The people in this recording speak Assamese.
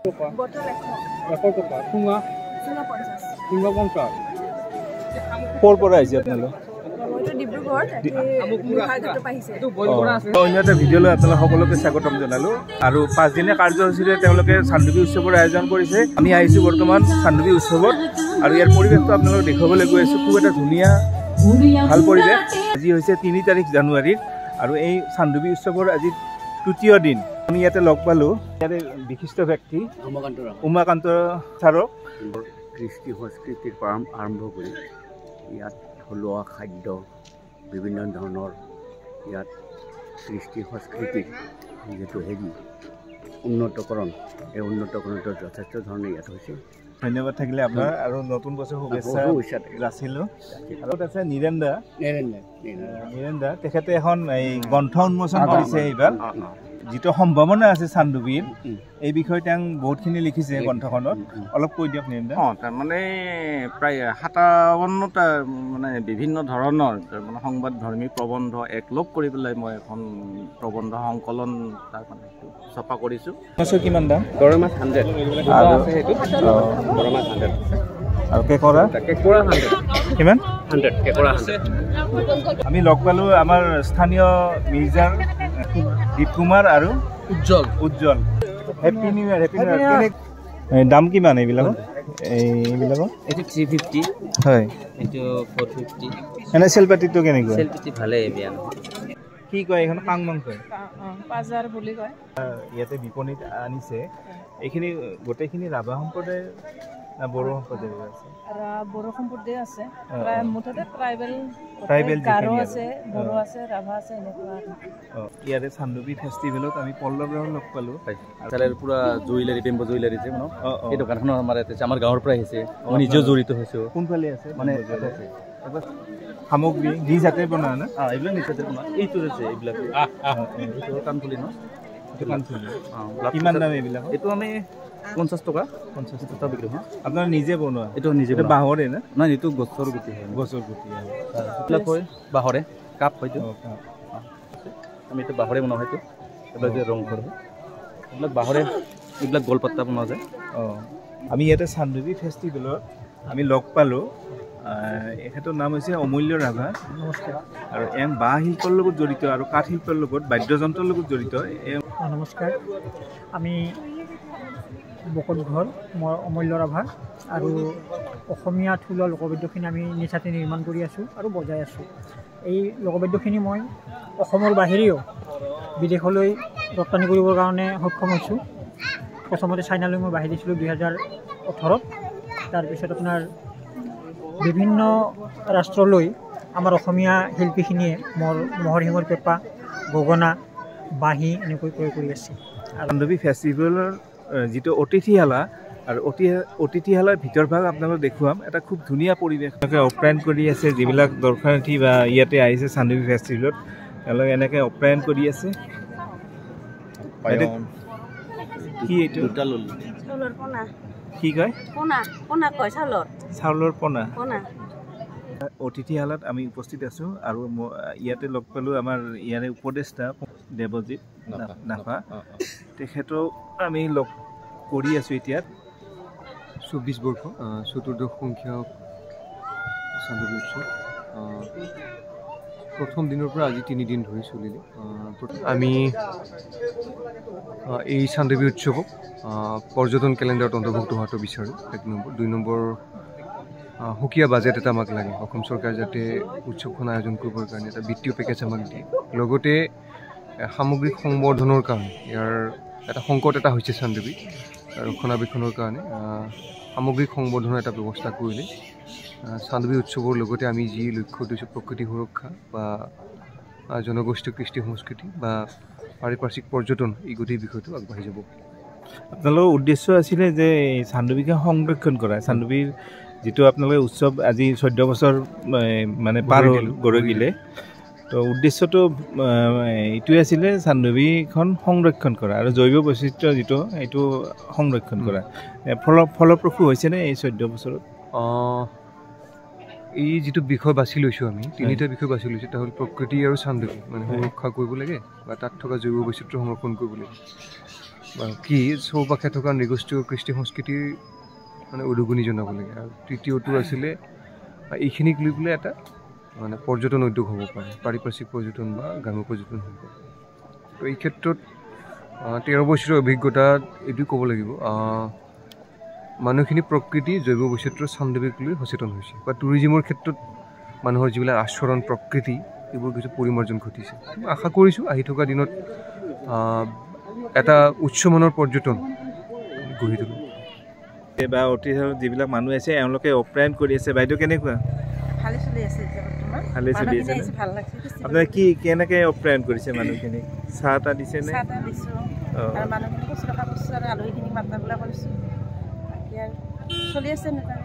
বটল 100 টকা। চুঙা 100 চুঙা 50। চুঙা 50। ক'ৰ পৰা আহিছে আপোনালোক? মইতো ডিব্ৰুগড়, গোলাঘাটৰ পৰা আহিছে। অন্য এটা ভিডিঅ'লৈ আপোনালোক সকলোকে স্বাগতম জনালোঁ। আৰু পাঁচদিনীয়া কাৰ্যসূচীৰে তেওঁলোকে চান্দুবি উৎসৱৰ আয়োজন কৰিছে। আমি আহিছোঁ বৰ্তমান চান্দুবি উৎসৱত আৰু ইয়াৰ পৰিৱেশটো আপোনালোক দেখুৱাবলৈ গৈ আছোঁ। খুব এটা ধুনীয়া ভাল পৰিৱেশ। আজি হৈছে 3 তাৰিখ জানুৱাৰীৰ আৰু এই চান্দুবি উৎসৱৰ আজি তৃতীয় দিন। আমি ইয়াতে লগ পালোঁ ইয়াৰে বিশিষ্ট ব্যক্তি উমাকান্ত ছাৰক। কৃষ্টি সংস্কৃতিৰ পৰা আৰম্ভ কৰি ইয়াত থলুৱা খাদ্য, বিভিন্ন ধৰণৰ ইয়াত কৃষ্টি সংস্কৃতিৰ যিটো হেৰি উন্নতকৰণ, এই উন্নতকৰণটো যথেষ্ট ধৰণে ইয়াত হৈছে। ধন্যবাদ থাকিলে আপোনাৰ আৰু নতুন বছৰ শুভেচ্ছা যাচিলোঁ। আৰু আছে নীৰেন দা। নীৰেন দা তেখেতে এখন এই গ্ৰন্থ উন্মোচন কৰিছে এইবাৰ। যিটো সম্ভাৱনা আছে চান্দুবিৰ, এই বিষয়ে তেওঁ বহুতখিনি লিখিছে গ্ৰন্থখনত। অলপ কৈ দিয়ক নীৰেন দা। অঁ, তাৰমানে প্ৰায় 57টা মানে বিভিন্ন ধৰণৰ মানে সংবাদধৰ্মী প্ৰবন্ধ একলগ কৰি পেলাই মই এখন প্ৰবন্ধ সংকলন তাৰমানে ছপা কৰিছোঁ। মাছৰ কিমান দাম? গৰৈ মাছ 100। আছে সেইটো গৰৈ মাছ 100। আৰু কেকৰা? কেকৰা 100। কিমান? 100। কেকৰা 100। আমি লগ পালোঁ আমাৰ স্থানীয় মিৰ্জাৰ দীপ কুমাৰ আৰু Ujjwal. Ujjwal. Happy new year. Happy new year. দাম কিমান এইবিলাকৰ? এইবিলাকৰ এইটো 350। হয়। এইটো 450। এনে চেলপাতিটো কেনেকুৱা? চেলপাতি ভালেই, বেয়া নহয়। কি কয় এইখন? কাং মাংস পাজাৰ বুলি কয়। ইয়াতে বিপণীত আনিছে এইখিনি গোটেইখিনি ৰাভা সম্প্ৰদায়ৰ না বড়ো সম্প্ৰদায়ৰ আছে? বড়ো সম্প্ৰদায় আছে প্ৰায়, মুঠতে ট্ৰাইবেল। ট্ৰাইবেল গাৰো আছে, বড়ো আছে, ৰাভা আছে, এনেকুৱা। ইয়াতে চান্দুবি ফেষ্টিভেলত আমি পল্লৱ ৰাও লগ পালোঁ। পুৰা জুৱেলাৰী, বেম্বো জুৱেলাৰী যে ন, এই দোকানখনৰ আমাৰ ইয়াতে আমাৰ গাঁৱৰ পৰা আহিছে। মই নিজেও জড়িত হৈছোঁ। কোনফালে আছে? মানে সামগ্ৰী নিজ হাতে বনোৱা না? এইবিলাক নিজ হাতে বনোৱা। এইটো আছে, এইবিলাক এইটো কাণফুলি ন? কাণফুলি কিমান দাম এইবিলাক? এইটো আমি 50 টকা। 50 টকা বিক্ৰী হয়। আপোনাৰ নিজে বনোৱা? এইটো নিজে। বাঁহৰে না? নাই, এইটো গছৰ গুটি হয়। গছৰ গুটি এইবিলাক হয়, বাঁহৰে কাপ হয়তো। আমি এইটো বাঁহৰে বনোৱা হয়তো। এইবিলাক যে ৰংঘৰ হয়, এইবিলাক বাঁহৰে, এইবিলাক গোলপাত্তা বনোৱা যায়। অঁ, আমি ইয়াতে চান্দুবি ফেষ্টিভেলত আমি লগ পালোঁ। এখেতৰ নাম হৈছে অমূল্য ৰাভা। নমস্কাৰ। আৰু এওঁ বাঁহ শিল্পৰ লগত জড়িত আৰু কাঠ শিল্পৰ লগত, বাদ্যযন্ত্ৰৰ লগত জড়িত। নমস্কাৰ, আমি বকত ঘৰ, মই অমূল্য ৰাভা আৰু অসমীয়া থলুৱা লোকবাদ্যখিনি আমি নিজ হাতে নিৰ্মাণ কৰি আছোঁ আৰু বজাই আছোঁ। এই লোকবাদ্যখিনি মই অসমৰ বাহিৰেও বিদেশলৈ ৰপ্তানি কৰিবৰ কাৰণে সক্ষম হৈছোঁ। প্ৰথমতে চাইনালৈ মই বাহিৰ দিছিলোঁ 2018ত। তাৰপিছত আপোনাৰ বিভিন্ন ৰাষ্ট্ৰলৈ আমাৰ অসমীয়া শিল্পীখিনিয়ে মোৰ ম'হৰ শিঙৰ পেঁপা, গগনা, বাঁহী এনেকৈ প্ৰয়োগ কৰি আছে। চান্দুবি ফেষ্টিভেলৰ যিটো অতিথিশালা আৰু অতিথিশালাৰ ভিতৰভাগ আপোনালোক দেখুৱাম। এটা খুব ধুনীয়া পৰিৱেশ। তেওঁলোকে অপ্যায়ন কৰি আছে যিবিলাক দৰ্শনাৰ্থী বা ইয়াতে আহিছে চান্দুবি ফেষ্টিভেলত, তেওঁলোকে এনেকৈ অপ্যায়ন কৰি আছে। কি এইটো? কি কয়? চাউলৰ পোনা। অতিথিশালাত আমি উপস্থিত আছোঁ আৰু ইয়াতে লগ পালোঁ আমাৰ ইয়াৰে উপদেষ্টা দেৱজিৎ নাফা, তেখেতক আমি লগ কৰি আছোঁ এতিয়া। 24 বৰ্ষ চতুৰ্দশ সংখ্যক চান্দুবি উৎসৱ প্ৰথম দিনৰ পৰা আজি 3 দিন ধৰি চলিলে। আমি এই চান্দুবি উৎসৱক পৰ্যটন কেলেণ্ডাৰত অন্তৰ্ভুক্ত হোৱাটো বিচাৰোঁ, 1 নম্বৰ। 2 নম্বৰ, সুকীয়া বাজেট এটা আমাক লাগে। অসম চৰকাৰে যাতে উৎসৱখন আয়োজন কৰিবৰ কাৰণে এটা বিত্তীয় পেকেজ আমাক দিয়ে। লগতে সামগ্ৰিক সংবৰ্ধনৰ কাৰণে ইয়াৰ এটা সংকট এটা হৈছে চান্দুবি ৰক্ষণাবেক্ষণৰ কাৰণে সামগ্ৰিক সংবৰ্ধনৰ এটা ব্যৱস্থা কৰিলে চান্দুবি উৎসৱৰ লগতে আমি যি লক্ষ্য দিছোঁ, প্ৰকৃতি সুৰক্ষা বা জনগোষ্ঠীয় কৃষ্টি সংস্কৃতি বা পাৰিপাৰ্শ্বিক পৰ্যটন, এই গোটেই বিষয়টো আগবাঢ়ি যাব। আপোনালোকৰ উদ্দেশ্য আছিলে যে চান্দুবিকে সংৰক্ষণ কৰা। চান্দুবিৰ যিটো আপোনালোকে উৎসৱ আজি 14 বছৰ মানে পাৰ হ'ল গৰকিলে, তো উদ্দেশ্যটো এইটোৱে আছিলে চান্দুবিখন সংৰক্ষণ কৰা আৰু জৈৱ বৈচিত্ৰ্য যিটো সেইটো সংৰক্ষণ কৰা। ফলপ্ৰসূ হৈছেনে এই 14 বছৰত? এই যিটো বিষয় বাছি লৈছোঁ আমি, 3টা বিষয় বাছি লৈছোঁ। এটা হ'ল প্ৰকৃতি আৰু চান্দুবি মানে সুৰক্ষা কৰিব লাগে বা তাত থকা জৈৱ বৈচিত্ৰ্য সংৰক্ষণ কৰিব লাগে। বা কি চৌপাশে থকা নৃগোষ্ঠীয় কৃষ্টি সংস্কৃতিৰ মানে উদগনি জনাব লাগে। আৰু তৃতীয়টো আছিলে এইখিনিক লৈ পেলাই এটা মানে পৰ্যটন উদ্যোগ হ'ব পাৰে, পাৰিপাৰ্শ্বিক পৰ্যটন বা গ্ৰাম্য পৰ্যটন হ'ব পাৰে। তো এই ক্ষেত্ৰত 13 বছৰৰ অভিজ্ঞতাত এইটোৱে ক'ব লাগিব, মানুহখিনি প্ৰকৃতি জৈৱ বৈচিত্ৰ্য চান্দুবিক লৈ সচেতন হৈছে বা টুৰিজিমৰ ক্ষেত্ৰত মানুহৰ যিবিলাক আচৰণ প্ৰকৃতি এইবোৰ কিছু পৰিমাৰ্জন ঘটিছে। আশা কৰিছোঁ আহি থকা দিনত এটা উচ্চমানৰ পৰ্যটন গঢ়ি তুলিব। বা অতিথি যিবিলাক মানুহ আছে এওঁলোকে অপ্যায়ন কৰি আছে। বাইদেউ কেনেকুৱা? ভালে চলি আছে এতিয়া বৰ্তমান। ভালে চলি আছে। ভাল লাগিছে। আপোনাৰ কি কেনেকৈ অপ্যায়ন কৰিছে মানুহখিনিক? চাহ তাহ দিছে নে? চাহ তাহ দিছোঁ আৰু মানুহখিনিক শুশ্ৰূষা কৰিছোঁ আৰু আলহীখিনিক মাতা বোলা কৰিছোঁ। বাকী আৰু চলি আছে এনেকুৱা।